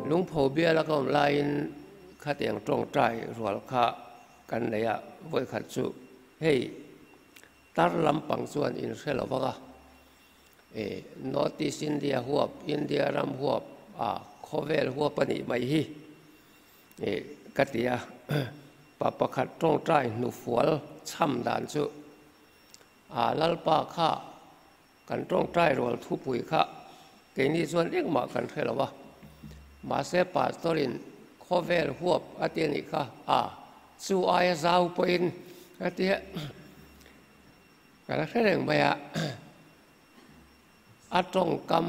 Lungpho biala ka awm laiin khatiang tawngtai rual kha kan nei a, vawikhat chu hei tar lampang chuan in hre lo vang a, North East India huap, India ram huap a khawvel huap a nih mai hi ka ti a, pa pakhat tawngtai hnufual chham dan chu a Lalpa kha Kan tawngtai rual thupui kha keini chuan engmah kan hre lo a, mahse pastor in khawvel huap a ti a nih kha, a chu aia zau pawhin a ti a, ka la hre reng mai a, a tawngkam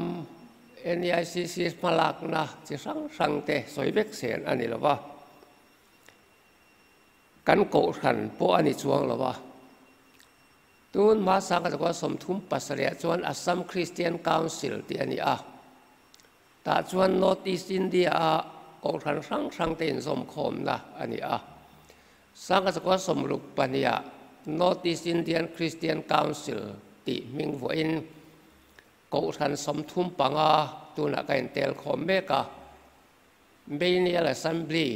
NEICC hmalakna chi hrang hrang te sawi vek sen a ni lo va, kan kohhran pawh a ni chuang lo va. Tun hma sangha takua 37 ah chuan Assam Christian Council tih a ni a. Tah chuan North East India a kohhran hrang hrang te inzawmkhawmna a ni a. Sangha takua 62 ah North East Indian Christian Council tih hming vuahin kohhran 35 tunah ka intelkhawm mek a. Biennial Assembly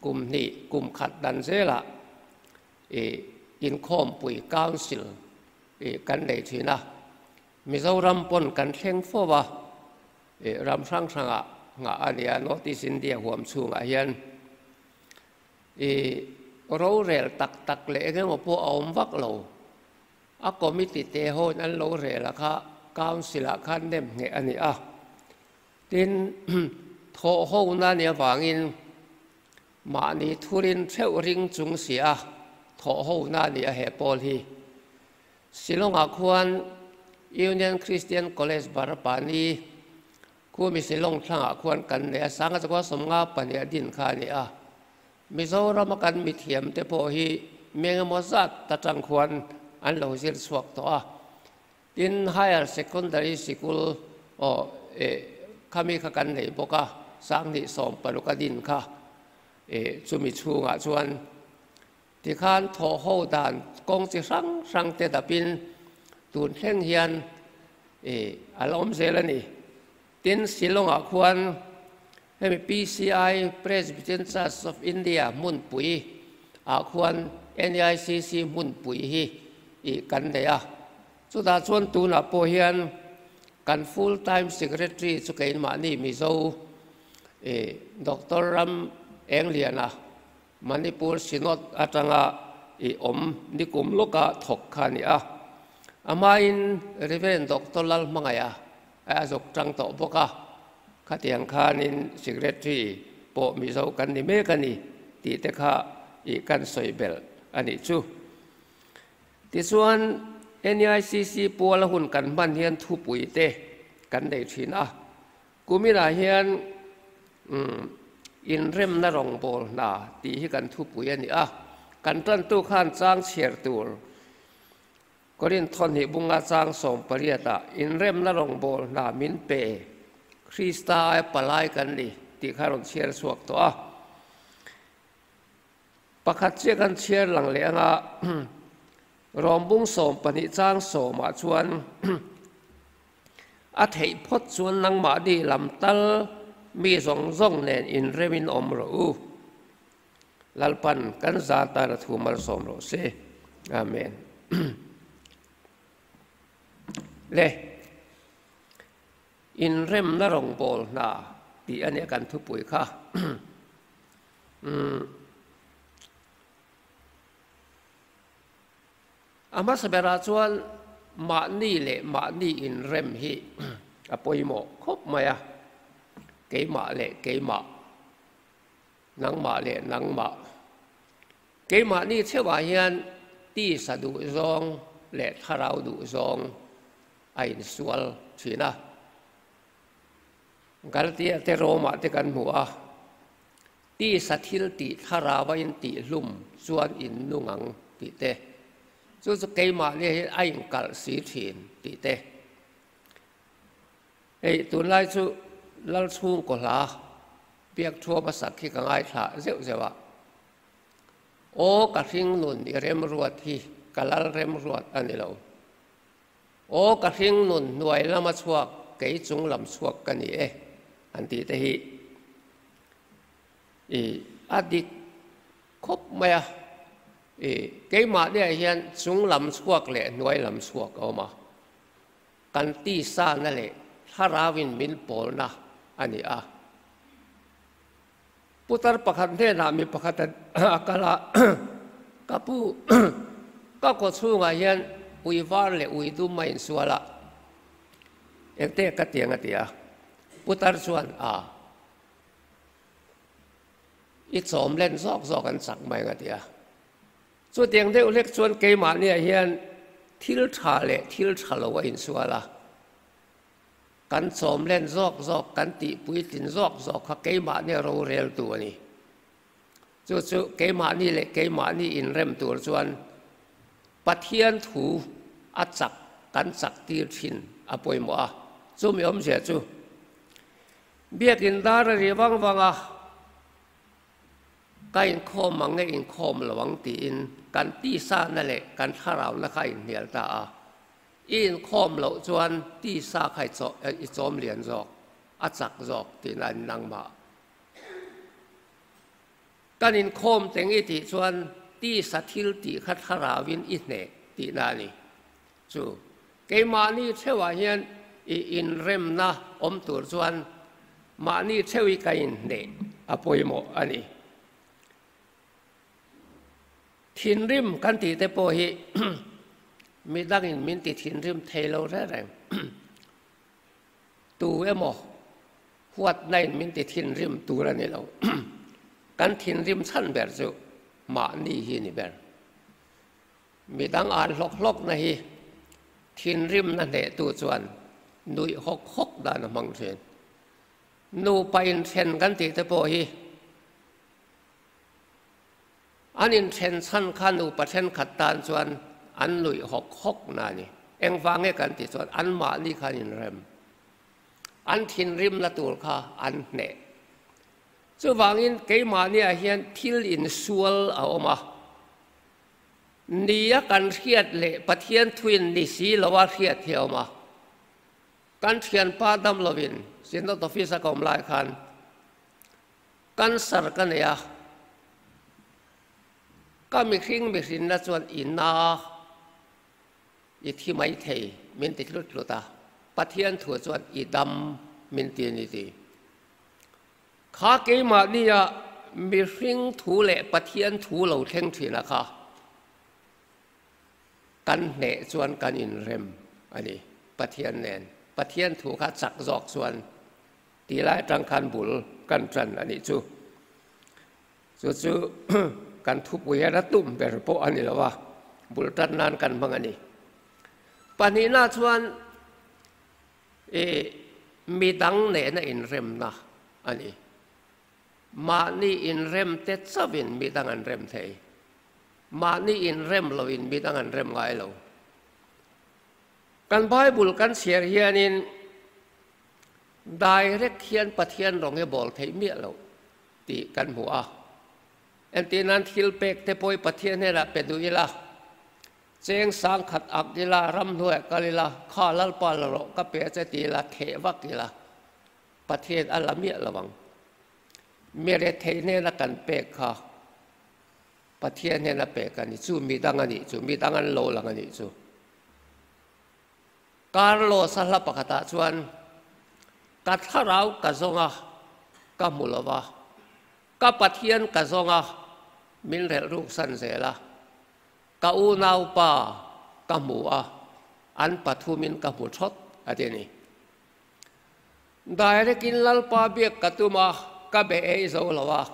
kum hnih kum khat dan zelah i inkhawmpui Council i kan nei thin a, Mizoram pawn kan thleng fo a, i ram hrang hrangah nghah a nia North East India huam chhungah hian i rorel tak tak leh eng emaw pawh a awm vak lo, a committee te hoin an lo rel a kha Council ah khan nem ngheh a ni a, tin thawh hona nia vangin Mahni thurin theuh ring chung si a thawh ho na ni a he pawl hi. Shillong-ah khuan Union Christian College Barapani khumi Shillong thlangah khuan kan nei a, sanga chakua 52 a din kha a ni a. Mizoram a kan mithiam te pawh hi mi engemaw zat atang khuan an lo zir chhuak tawh a. Tin, Higher Secondary Sikul aw eh khami kha kan nei bawk a, 2016 a din kha eh chumi chhungah chuan tikhan thawh ho dan kawng chi hrang hrang te dapin tun thleng hian eh a la awm zel a ni. Tin, Shillong-ah khuan hemi PCI, Presbyterian Church of India hmunpui ah khuan NEICC hmunpui hi ih kan nei a. Chutah chuan tunah pawh hian kan full time secretary chu keimahni Mizo ih Doctor Ram Engliana Manipur Synod atanga ih awm nikum lawka thawk kha a ni a. Amahin Reverend Doctor Lalhmangaiha a zawk tang tawh bawk a, khatiang khanin Secretary pawh Mizo kan ni mek a ni tih te kha ih kan sawi belh a nih chu. Tichuan NEICC puala hun kan hman hian thupui te kan nei thin a, kuminah hian inremna rawngbâwl hna tih hi kan thupui a ni a, kan tantu khan chang chhiar tur Korinth thawhnih bunga chang 18 ah inremna rawngbâwl hna min pe, Krista aia palai kan ni tih kha rawn chhiar chhuak tawh a. Pakhat chiah kan chhiar lang leh anga Rawmbung 12 chang 10 ah chuan a theih phawt chuan nangmahni lam tal mi zawng zawng nen inremin awm rawh u. Lalpan kan za tan a thu malsawm rawh se. Amen. Le inremna rawngbâwl hna tih a nia kan thupui kha. A hmasa berah chuan mahni leh mahni inrem hi a pawimawh khawp mai a, keimah leh keimah. Nangmah leh nangmah. Keimahni cheuhah hian tisa duh zawng leh thlarau duh zawng a insual thin a. Galatia te Rome-ah te kan hmu a, tisa thil tih thlarau a intihhlum chuan innung ang tih te, chu chu keimahni hian a inkalh si thin tih te. Hei tunlai chu Lalchhungkaw hla Biak Thuama sak hi ka ngaithla zeuh zeuh a, Aw ka hringnun i remruat hi ka lal remruat a ni lo. Aw ka hringnun hnuai lama chhuak kei chung lam chhuak ka ni e an tih te hi. I a dik khawp mai a. I keimahniah hian chung lam chhuak leh hnuai lam chhuak a awm a. Kan tisana leh thlarauin min pawlna a ni a. Putar pakhat hnenah mi pakhat a kal a, Ka pu, ka kaw chhungah hian ui var leh ui dum a insual a, engte ka tiang a ti a. Putar chuan, A, i chawm len zawk zawk an chak mai ang a ti a. Chutiang deuh hlek chuan keimahniah hian thil tha leh thil tha lo a insual a. Kan chawm len zawk zawk, kan tih puitlin zawk zawk kha keimahnia roreltu a ni. Chu chu keimahni leh keimahni inrem tur chuan Pathian thu a chak kan chak tir thin a pawimawh a. Chumi awmzia chu Biakin dar a ri vang vang a, Ka inkhawm ang nge inkhawm lo ang tiin kan tisana leh kan thlarauna kha a inhnial ta a. I inkhawm loh chuan tisa kha i chawm lian zawk, a chak zawk tihna a ni nangmah. Kan inkhawm teng i tih chuan tisa thil tih kha thlarauin i hneh tihna a ni. Chu keimahni theuhah hian i inremna awm tur chuan mahni theuh i ka inhneh a pawimawh a ni. Thinrim kan tih te pawh hi midangin min ti thinrim thei lo reng reng. Tu emaw huatnain min ti thinrim tur a ni lo. Kan thinrim chhan ber chu mahni hi a ni ber. Midang an hlawk hlawkna hi thinrimna hnehtu chuan nuih hawk hawk dan a hmang thin. Nupa inthen kan tih te pawh hi an inthen chhan kha nupa thenkhat tan chuan an nuih hawk hawk na a ni. Engvang nge kan tih chuan anmahni kha an inrem. An thinrimna tur kha an hneh. Chuvangin keimahniah hian thil insual a awm a. Nia kan hriat leh Pathian thuin ni si lo a hriat hi a awm a. Kan thianpa dam lovin Synod Office a ka awm lai khan cancer ka nei a, ka mihring mihrinna chuan i na i thi mai thei min ti tlut tlut a, Pathian thu chuan i dam min ti a ni ti. Kha keimahnia mihring thu leh Pathian thu lo thleng thin a kha kan hneh chuan kan inrem a ni Pathian nen. Pathian thu kha chak zawk chuan ti lai atang khan bul kan tan a nih chu. Chu chu kan thupui hian a tum ber pawh a ni lo a, bul tan nan kan hmang a ni. Pahnihna chuan I midang nena inremna a ni. Mahni inrem te chauhin midang an rem thei. Mahni inrem loin midang an rem ngai lo. Kan Bible kan chhiar hianin direct hian Pathian rawng hi bawl theih miah loh tih kan hmu a. Entir nan thil pek te pawh hi Pathian hnenah pe duh ila, Cheng sang khat ak ila, ramhnuaiah kal ila, kha Lalpa la rawh ka pe che ti ila, theh vak ila, Pathian a la miah lo ang. Mi rethei hnena kan pek kha Pathian hnena pek a ni chu, mi dang a nih chu, mi dang an lo lang a nih chu. Carlos a hla pakhatah chuan, Ka thlarau ka zawng a, ka hmu lo va, ka Pathian ka zawng a, min relh ruk san zel a. Ka unaupa ka hmu a, an pathumin ka hmu thawt a ti a ni. Direct-in Lalpa biak ka tum a, ka be ei zo lo a.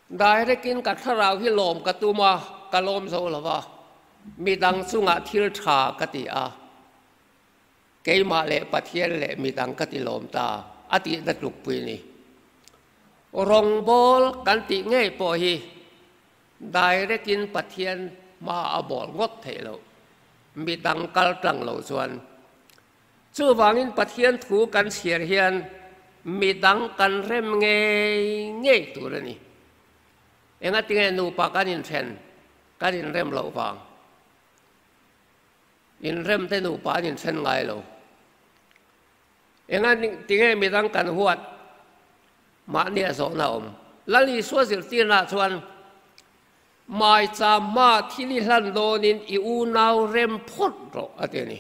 Direct-in ka thlarau hi lawm ka tum a, ka lawm zo lo a. Midang chungah thil tha ka ti a, keimah leh Pathian leh midang ka ti lawm ta a tihna tlukpui a ni. Rawngbawl kan tih ngei pawh hi Direct in Pathian hma a bawl ngawt theih loh, mi dang kal tlang lo chuan. Chuvangin Pathian thu kan chhiar hian mi dang kan rem ngei ngei tur a ni. Engatinge nupa kan inthen, kan inrem loh vang. Inrem te nupa an inthen ngai lo. Engatinge mi dang kan huat, mahni a zawhna awm. Lal Isua zirtirnaah chuan Maicham hma thil i hlan dawnin i unau rem phawt rawh a ti a ni.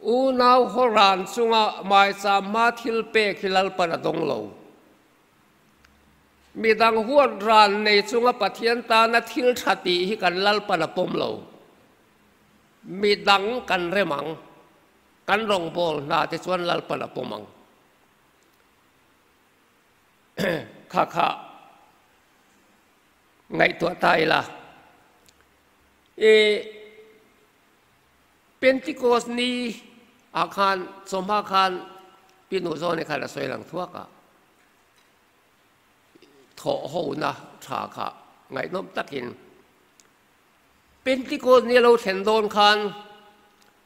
Unau haw ran chunga maicham hma thil pek hi Lalpan a dawng lo. Midang huat ran nei chunga Pathian tana thil tha tih hi kan Lalpan a pawm lo. Midang kan rem ang, kan rawngbâwl hna te chuan Lalpan a pawm ang. Kha kha ngaihtuah ta ila. I Pentecost ni ah khan chawhma khan Pi Nuhzawni khan a sawi lang thuak a, thawh hona tha kha ngaihnawm takin Pentecost ni a lo thlen dawn khan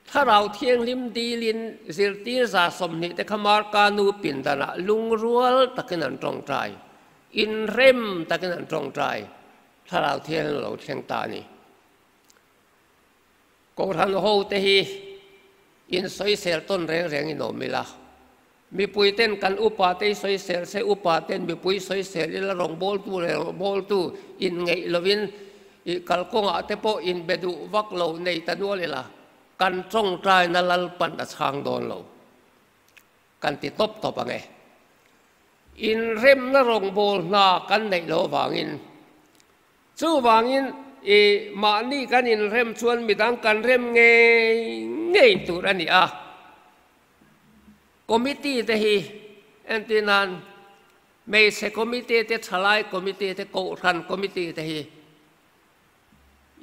Thlarau Thianghlim dilin zirtir 20% te kha Marka nu pindanah lungrual takin an tawngtai, inrem takin an tawngtai, Thlarau Thianghlim a lo thleng ta a ni. Kohhran hote hi insawisel tawn reng reng in awm ila, mipui ten kan upa te i sawisel se, upa ten mipui sawisel ila rawngbawltu leh rawngbawltu inngeih lovin i kalkawngah te pawh inbe duh vak lo nei ta nual ila, kan tawngtaina Lalpan a chhang dawn lo. Kan ti tawp tawp ang e. Inremna rawngbâwl hna kan neih loh avangin Chuvangin, i mahni kan inrem chuan midang kan rem ngei ngei tur a ni a. Committee te hi entir nan hmeichhe committee te, thalai committee te, kohhran committee te hi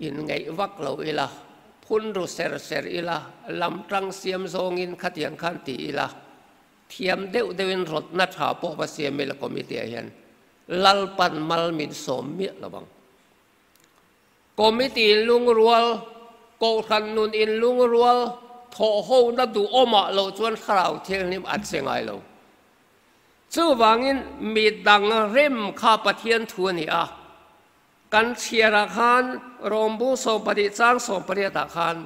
inngeih vak lo ila, phun ru ser ser ila, lam tang siam zawngin khatiang khan ti ila, thiam deuh deuhin rawtna tha pawh va siam ila committee ah hian. Lalpan mal min sawm miah lo ang. Committee in lungrual, Kohhran nun in lungrual, thawhhona duhawmah lo chuan Thlarau Thianghlim a che ngai lo. Chuvangin mi dang rem kha Pathian thu a ni a. Kan chhiarah khan Rawmbu 12 chang 18 ah khan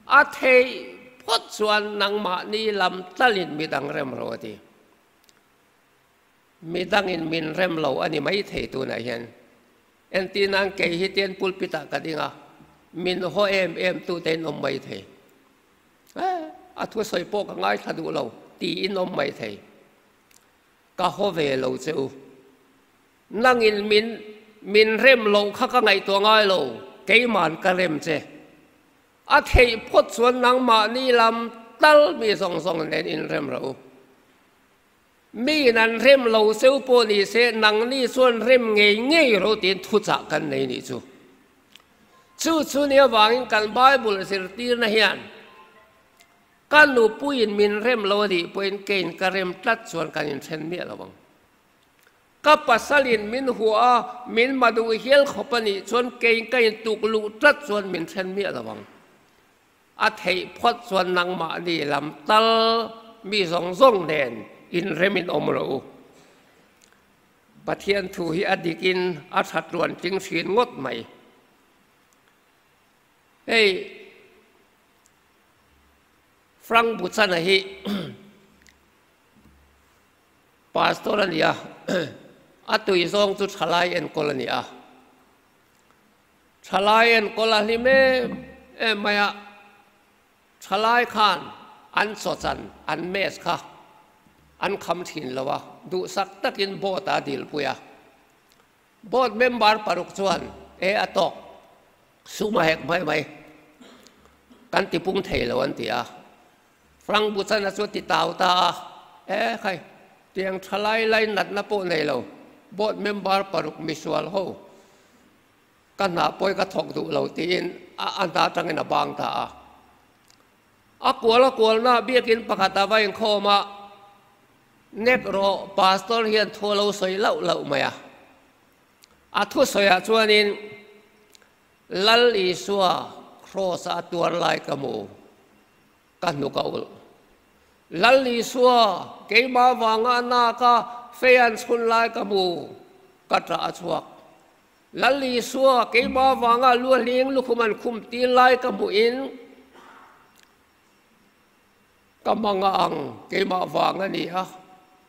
a theih phawt chuan nangmahni lam talin mi dang rem rawh a ti. Midangin min rem lo a ni mai thei tunah hian. Entir nan kei hi tian pulpit ah ka ding a, min haw em em tu te in awm mai thei. Eh, a thusawi pawh ka ngaithla duh lo tiin awm mai thei. Ka haw ve lo che u. Nangin min min rem loh kha ka ngaihtuah ngai lo, keiman ka rem che. A theih phawt chuan nangmahni lam tal mi zawng zawng nen inrem rawh u. Miin an rem lo seu pawh ni se, nangni chuan rem ngei ngei rawh tiin thuchah kan nei nih chu. Chu chu ni avangin kan Bible zirtirna hian ka nupuiin min rem lo a nih pawhin keiin ka rem tlat chuan kan inthen miah lo ang. Ka pasalin min hua a, min ma duh hial khawp a nih chuan keiin ka intuk luh tlat chuan min then miah lo ang. A theih phawt chuan nangmahni lam tal mi zawng zawng nen inremin awm rawh u. Pathian thu hi a dikin a tha tluan tling thin ngawt mai. Hei Frank Buchana hi Pastor a ni a, a tui zawng chu thalai enkawl a ni a. Thalai enkawl a hlim em em mai a, thalai khan an chawchan, an mess kha an kham thin lo a, duhsak takin board a dilpui a. Board member paruk chuan e a tawk sum a hek mai mai, kan tipung thei lo an ti a. Frank Buchana chu a ti tau ta a, E khai, tiang thalai lai natna pawh nei lo, board member paruk misual ho ka hna pawi ka thawk duh lo tiin a a hna atangin a bang ta a. A kual a kualna biakin pakhat a va inkhawm a, nek rawh pastor hian thu a lo sawi lauh lauh mai a. A thusawiah chuanin Lal Isua kraws a tuar lai ka hmu, ka hnuk a ulh. Lal Isua keimah vanga a nak a fei an chhun lai ka hmu, ka ṭah a chhuak. Lal Isua keimah vanga lu a hling lukhum an khum tir lai ka hmuhin ka hmang a ang, keimah vang a ni a,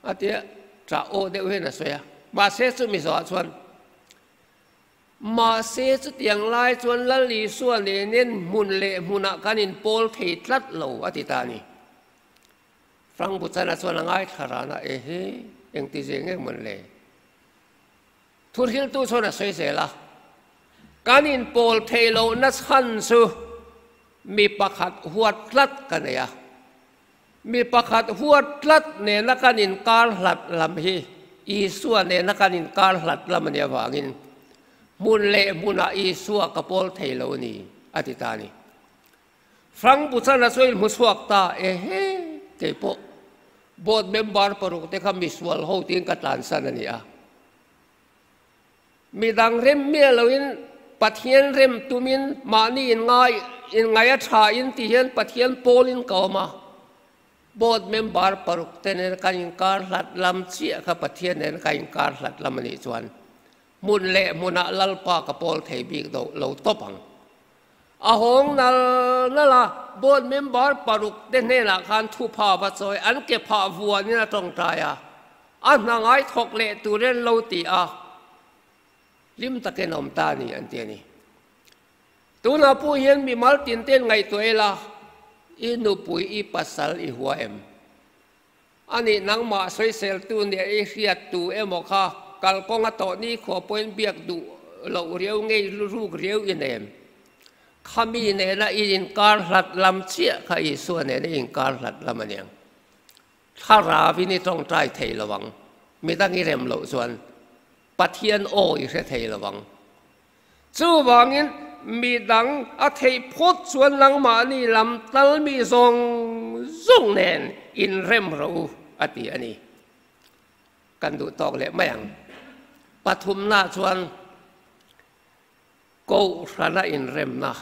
a tia ṭah aw deuh hian a sawi a. Mahse chumi zawhah chuan Mahse chutiang lai chuan Lal Isua nenin hmun leh hmunah kan inpawl thei tlat lo a ti ta a ni. Frank Buchana chuan a ngaithla ran a, Ehe, engti zir nge mawn le? Thuhriltu chuan a sawi zel a, Kan inpawl thei lohna chhan chu mi pakhat huat tlat ka nei a. Mi pakhat huat tlat nena kan inkar hlat lam hi Isua nena kan inkar hlat lam a nih avangin hmun leh hmunah Isua ka pawl thei lo a ni, a ti ta a ni. Frank Buchana chu a inhmu chhuak ta, Ehe, kei pawh board member paruk te kha misual ho tiin ka tlansan a ni a. Midang rem miah loin Pathian rem tumin mahni inngai inngai a tha in ti hian Pathian pawlin ka awm a. Board member paruk te nen kan inkar hlat lam chiah kha Pathian nen ka inkar hlat lam a nih chuan hmun leh hmunah Lalpa ka pawl thei bik do lo tawp ang. A hawng nal nal a, board member paruk te hnenah khan thupha va chawi an ke phah vuanin a tawngtai a. A hna ngai thawk leh tur en lo ti a, hlim takin a awm ta a ni an ti a ni. Tunah pawh hian mimal tin ten ngaihtuah ila, i nupui i pasal i hua em? A nih nangmah sawiseltu nia i hriat tu emaw kha kalkawng a tawh nikhua pawhin biak duh loh riau ngei ruk riau i nem? Khami nena i inkar hlat lam chiah kha Isua nena i inkar hlat lam a niang. Thlarauin i tawngtai thei lo ang, midang i rem loh chuan Pathian aw i hre thei lo ang. Chuvangin midang a theih phawt chuan nangmahni lam tal mi zawng zawng nen inrem rawh u a ti a ni. Kan duh tawk leh mai ang. Pathumna chuan Kohhrana inremna.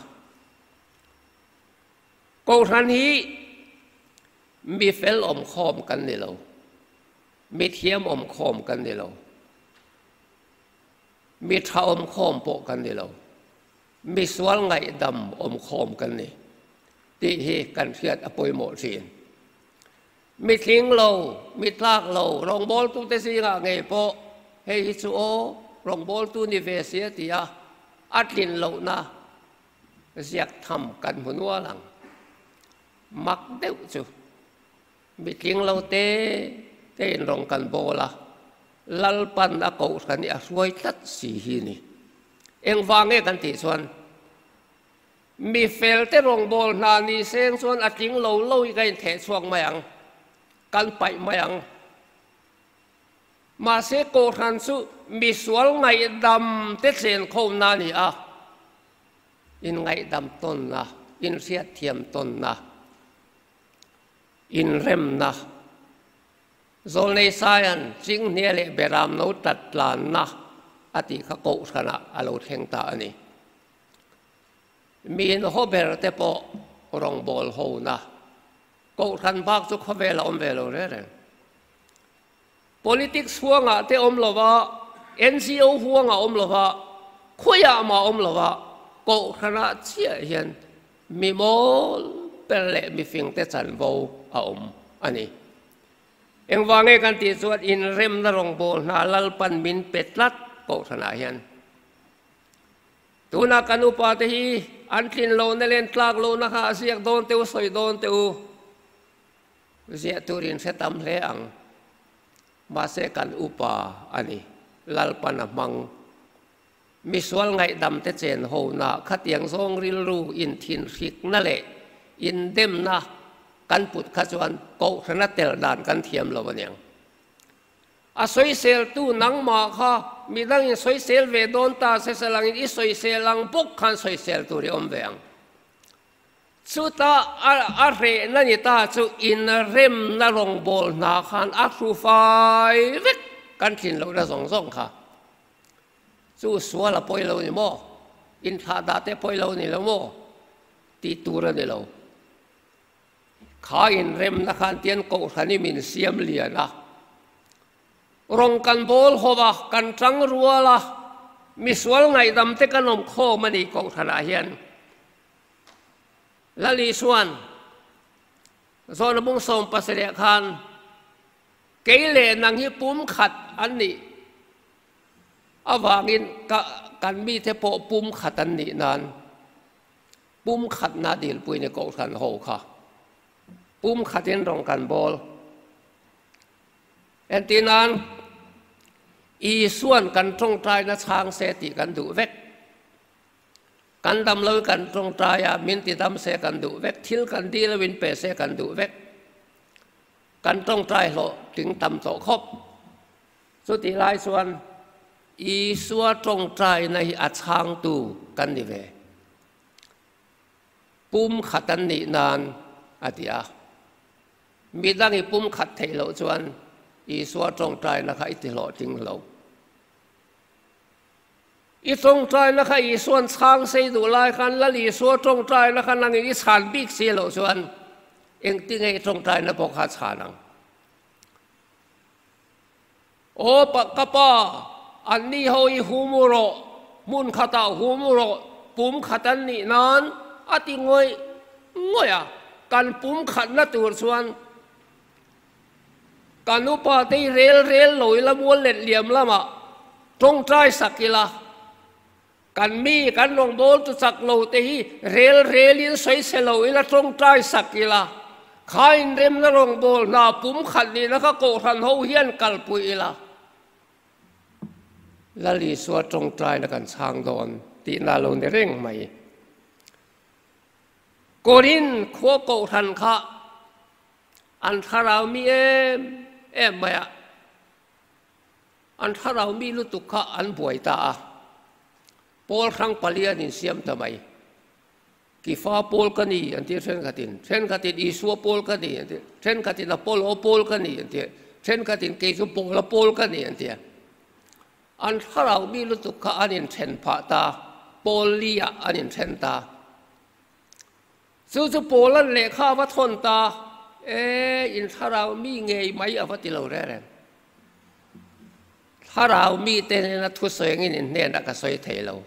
Kohhran hi mi fel awmkhawm kan ni lo, mi thiam awmkhawm kan ni lo, mi tha awmkhawm pawh kan ni lo, mi sual ngaihdam awmkhawm kan ni tih hi kan hriat a pawimawh thin. Mi tling lo, mi tlak lo, rawngbawltute zingah ngei pawh hei hi chu aw, rawngbawltu ni ve si a ti a, a tlin lohna Ziak tham kan hmu nual ang. Mak deuh chu mitling lo te te in rawng kan bawl a, Lalpan a kohhran i a hruai tlat si hi ni. Engvang nge kan tih chuan mi fel te rawng bawl hna ni seng chuan a tling lo lo i ka intheh chhuak mai ang, kan paih mai ang. Mahse kohhran chu misual ngaihdam te chenkhawmna a ni a, inngaihdam tawnna, inhriatthiam tawnna, inremna, Zawlnei Saian Chinghnia leh Beram no tat tlanna a tih kha kohhranah a lo thleng ta a ni. Miin haw ber te pawh rawngbâwl hona kohhran bak chu khawvel a awm ve lo reng reng. Politics huangah te awm lova, NGO huangah awm lova, khawiah mah awm lova, kohhranah chiah hian mi mawl ber leh mifingte chanvo a awm a ni. Engvang nge kan tih chuan inremna rawngbâwl hna Lalpan min pe tlat kohhranah hian. Tunah kan upate hi an tlin lohna leh an tlak lohna kha a ziak dawn teh u, sawi dawn teh u. Ziah turin hre tam hle ang. Mahse kan upa a ni. Lalpan a hmang. Misual ngaihdam te chen hona khatiang zawng rilru inthinhrikna leh indemna kan put kha chuan kohhrana tel dan kan thiam lo aniang. A sawiseltu nangmah kha midangin sawisel ve dawn ta se salangin i sawisel ang bawk khan sawisel tur i awm ve ang. Chuta a hrehna ni ta chu inremna rawngbâwl hna khan a hru fai vek kan tlin lohna zawng zawng kha. Chu sual a pawi lo ni maw? Inthlahdah te pawi lo ni lo maw? Tih tur a ni lo. Kha inremna khan tian kohhran i min siam lian a. Rawng kan bawl ho va, kan tang rual a, misual ngaihdam te kan awm khawm a ni kohhranah hian. Lal Isua'n Zawhna bung 17 khan, Kei leh nang hi pum khat an nih. Avangin ka kan mite pawh pum khat an nih nan pum khatna dilpui ni kohhran ho kha pum khatin rawng kan bawl. Entirnan, Isuan kan tawngtaina chhang se tih kan duh vek. Kan dam lo kan tawngtai a, min ti dam se kan duh vek. Thil kan dil lo in pe se kan duh vek. Kan tawngtai hlawh tling tam tawh khawp. Chutih lai chuan Isua tawngtaina hi a chhangtu kan ni ve. Pum khat an nih nan a ti a. Midang i pum khat theih loh chuan Isua tawngtaina kha i ti hlawhtling lo. I tawngtaina kha Isua'n chhang sei duh lai khan Lal Isua tawngtaina kha nangin i chhan bik si loh chuan engtinge i tawngtaina pawh kha a chhan ang? Aw pa ka pa, anni ho i hum u rawh, hmun khatah hum u rawh, pum khat an nih nan a ti ngawih ngawih a, kan pum khatna tur chuan kan upa te i rel rel lo ila mual let liam lamah tawngtai sak ila, kan mi kan rawngbâwl tu chak lo te hi rel relin sawi chhe lo ila tawngtai sak ila, kha inremna rawngbâwl hna pum khat nihna kha kohhran ho hian kalpui ila. Lal Isua tawngtaina kan chhang dawn tihna lo ni reng mai. Korin khua kohhran kha An thlarau mi em em mai a, an thlarau mi lutuk kha an buai ta a, Pawl hrang pali an insiam ta mai. Kifa pawl ka ni an ti thenkhatin, thenkhatin Isua pawl ka ni an ti, thenkhatin Apollo pawl ka ni an ti, thenkhatin kei chu Paula pawl ka ni an ti a. An thlarau mi lutuk kha an inthen phah ta, pawl li ah an inthen ta. Chu chu Paula'n lehkha a va thawn ta, E, in thlarau mi ngei mai a va ti lo reng reng. Thlarau mite hnena thusawi angin in hnenah ka sawi thei lo.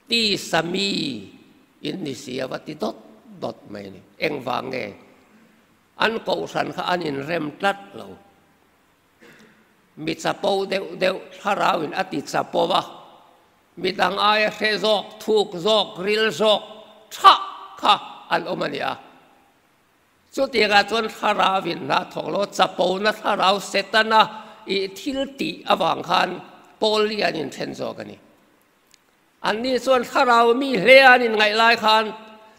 Tisa mi in ni si a va ti dawt dawt mai a ni. Engvang nge? An kohhran kha an inrem tlat lo. Mi chapo deuh deuh thlarauin a ti chapo a, midang aia hre zawk, thuk zawk, ril zawk thah kha an awm a ni a. Chutiangah chuan thlarauin hna thawk lo, chapona thlarau Setana ih thil tih avang khan Paul hi an inthen zawk a ni. Anni chuan thlarau mi hle an inngaih lai khan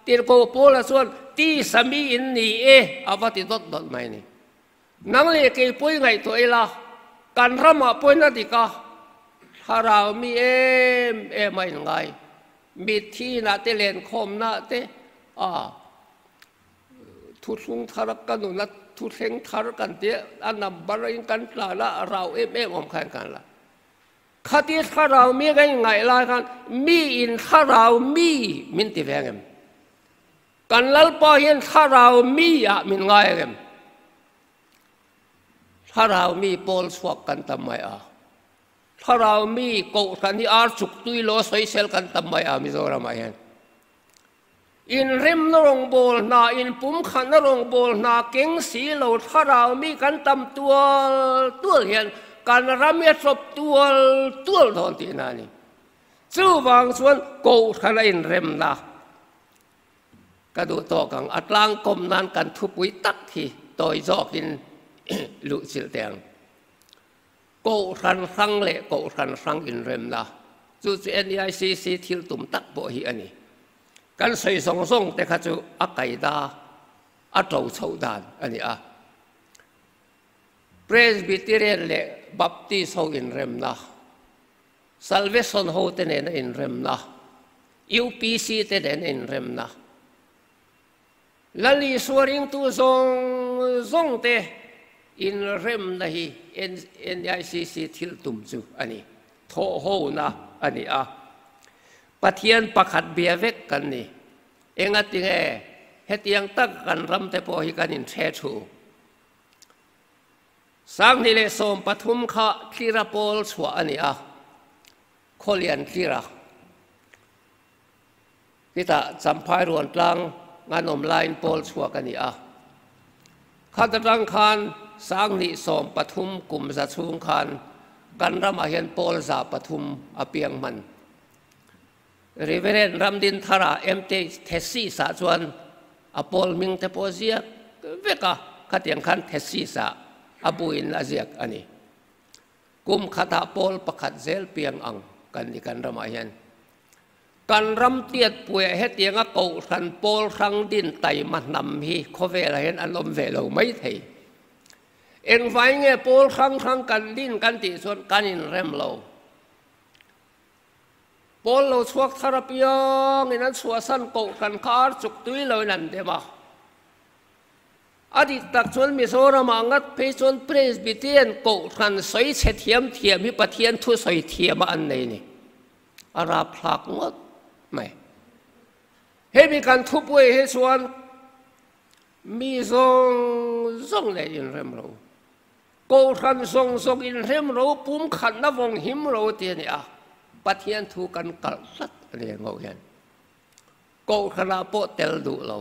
Tirhkoh Paula chuan tisa mi in ni e a va ti dawt dawt mai a ni. Nang leh kei pawi ngaihtuah ila, kan ramah pawhin a dik a, thlarau mi em em a inngai. Mitthi inah te lenkhawmna te a thuthlung thar a ka nun a thuthleng thar kan tia a number in kan tlan a, a rau em em awm khan kan la. Khati thlarau mi ka inngaih lai khan mi in thlarau mi min ti ve ang em? Kan Lalpa hian thlarau mi ah min ngai rem. Thlarau mi pawl chhuak kan tam mai a. Thlarau mi kohhran hi ar chuk tui lo sawisel kan tam mai a Mizoram ah hian. Inremna rawngbâwl hna, inpumkhatna rawngbâwl hna keng si lo thlarau mi kan tam tual tual hian kan ram hi a tlawp tual tual dawn tihna a ni. Chuvang chuan kohhran a inremna Ka duh tawk ang, a tlangkawm nan kan thupui tak hi tawi zawkin luhchilh teh ang. Kohhran hrang leh kohhran hrang inremna, chu chu NEICC thil tum tak pawh hi a ni. Kan sawi zawng zawng te kha chu a kaida, a to chhoh dan a ni a. Presbyterian leh Baptist ho inremna, Salvation ho te nena inremna, UPC te nena inremna, Lal Isua ringtu zawng zawng te inremna hi NICC thil tum chu a ni, thawhhona a ni a. Pathian pakhat bia vek kan ni. Engatinge hetiang tak kan ram te pawh hi kan inhre thu? 2013 kha Tlira pawl chhuah a ni a, Khawlian Tlira. Khitah Champhai Ruantlang ngan awm laiin pawl chhuak a ni a. Khat atang khan 2013 kum za chhung khan Kan ramah hian pawl 300 a piang hman. Reverend Ramdinthara MT thesis-ah chuan a pawl hming te pawh ziak vek a, khatiang khan thesis-ah a buin a ziak a ni. Kum khatah pawl pakhat zel piang ang kan ni kan ramah hian. Kan ram tiatpuiah hetianga kohhran pawl hrang din taima hnam hi khawvelah hian an awm ve lo mai thei. Engvai nge pawl hrang hrang kan din kan tih chuan kan inrem lo. Pawl lo chhuak thar apiangin an chhuahsan kohhran kha ar chuk tui loin an dem a. A dik tak chuan Mizoramah ngat phei chuan Presbyterian kohhran sawi chhe thiam thiam hi Pathian thu sawi thiamah an nei ni. A rapthlak ngawt mai. Hemi kan thupui hi chuan mi zawng zawng leh inrem ro, kohhran zawng zawng inrem ro, pumkhatna vawng him ro ti a ni a, Pathian thu kan kalh tlat a ni ngawh hian. Kohhranah pawh tel duh lo,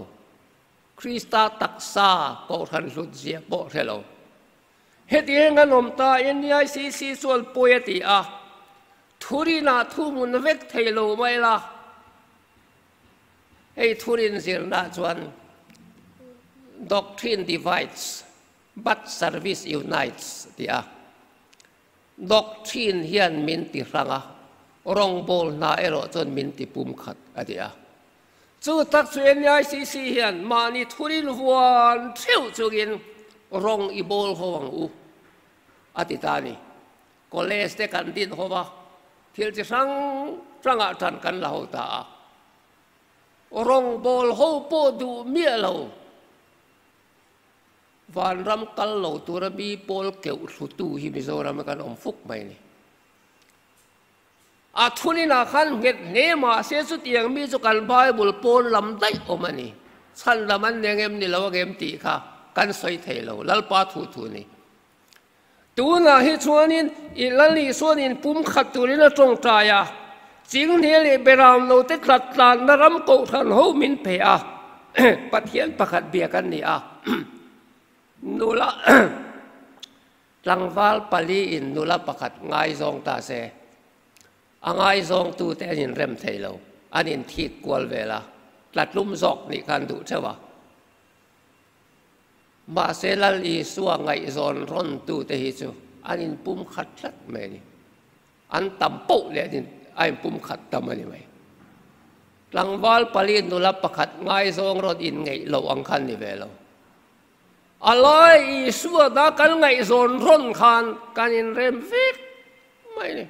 Krista taksa kohhran hlut zia pawh hre lo. Hetiang an awm ta NEICC chuan pawi a ti a, Thurinah thuhmun vek thei lo mai la. Hei thurin zirna chuan Doctrine divides but service unites ti a. Doctrine hian min ti hrang a, rawngbawl hna erawh chuan min ti pumkhat a ti a. Chu tak chu NEICC hian mahni thurin huan theuh chungin rawng i bawl ho ang u a ti ta a ni. College te kan din ho va, thil chi hrang hrangah tan kan la ho ta a. Rawngbawl ho pawh duh miah lo. Vanram kal lo tura mi pawl keuh hlutu hi Mizoram kan awm fuk mai a ni. A thuninah khan nghet hle mahse chutiang mi chu kan Bible pawn lam daih awm a ni. Chhan lam an neng em ni lo angem tih kha kan sawi thei lo, Lalpa thu thu a ni. Tunah hi chuanin i Lal Isuan in pumkhat turin a tawngtai a, Chinghne leh Beram lo te tlat tlanna ram kohhran ho min pe a, Pathian pakhat bia kan ni a, nula tlangval pali in nula pakhat ngaizawng ta se, a ngaizawngtu te an inrem thei lo, an inthik kual vel a, tlatlum zawk nih khan duh theuh a. Mahse Lal Isua ngaihzawn rawntute hi chu an inpum khat tlat mai a ni. An tam poh leh an a inpum khat tam a ni mai. Tlangval pali nula pakhat ngaizawng rawn inngeih loh ang khan ni ve lo. A lai Isua da kan ngaihzawn rawn khan kan inrem vek mai a ni.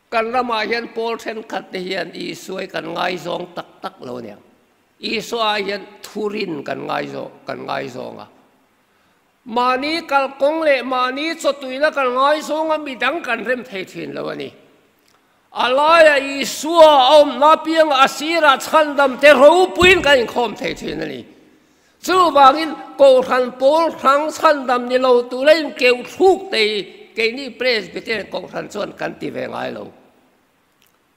Kan ramah hian pawl thenkhat te hian Isua hi kan ngaizawng tak tak lo a niang. Isua ah hian thurin kan ngaizawng kan ngaizawng a. Mahni kalkawng leh mahni chawtuina kan ngaizawng a, midang kan rem thei thin lo a ni. A laiah Isua a awmna piangah a sirah chhandam te ropuiin kan inkhawm thei thin a ni. Chuvangin Kohhran pawl hrang chhandam ni lo tura inkeuh thluk te hi keini Presbyterian Kohhran chuan kan ti ve ngai lo.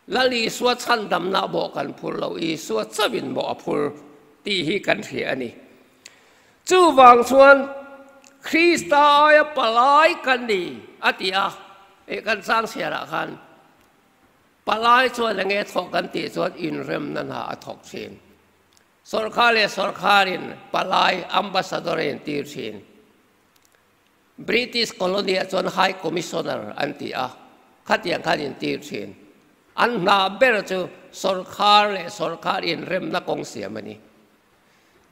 Lal Isua chhandamna bawh kan phur lo, Isua chauhin bawh a phur tih hi kan hria a ni. Chuvang chuan Krista aia palai kan ni a ti a, hei kan chang chhiarah khan palai chuan enge thawk kan tih chuan inremna hna a thawk thin. Sawrkar leh sawrkarin palai ambassador a intir thin. British colony-ah chuan High Commissioner an ti a, khatiang khan intir thin. An hna ber chu sawrkar leh sawrkar inremna kawng siam a ni.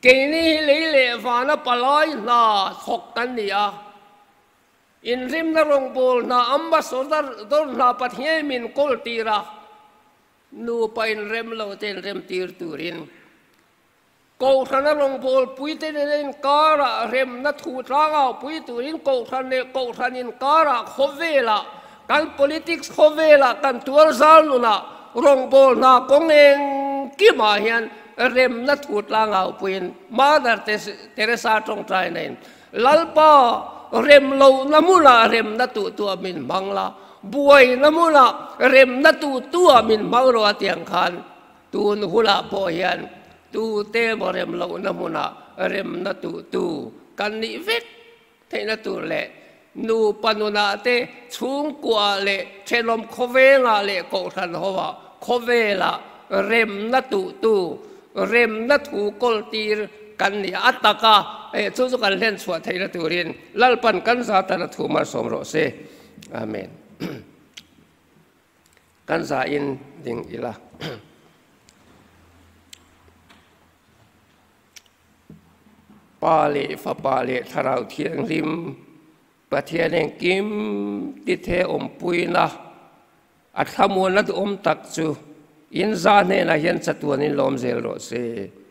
Keini hi lei leh vana palai hna thawk kan ni a, inremna rawngbâwl hna ambassador hna Pathian min kawl tir a, nupa inrem lo te inremtir turin Kohhrana rawngbâwl puite nena inkârah remna thu tlangau pui turin Kohhran leh Kohhran inkârah khawvêlah, kan politics khawvêlah, kan tuar zâl nunah rawngbâwl hna kawng engkimah hian remna thu tlangau puiin Mother Teresa tawngtainain Lalpa rem lohna hmunah remna tuhtuah min hmang la, buaina hmunah remna tuhtuah min hmang rawh a tiang khan Tun hunah pawh hian tute emaw rem lohna hmunah remna tuhtu kan nih vek theihna tur leh Nupa nunah te, chhungkuaah leh thenawm khawvengah leh kohhran hoah khawvelah remna tuhtu, remna thu kawltir kan ni a taka chu chu kan hlen chhuah theihna turin Lalpan kan za tan a thu malsawm rawh se. Amen. Kan zain ding ila. Pa leh Fapa leh Thlarau Thianghlim Pathian engkim tithe awmpuina a thlamuanna duhawm tak chu in za hnenah hian chatuanin lawm zel rawh se.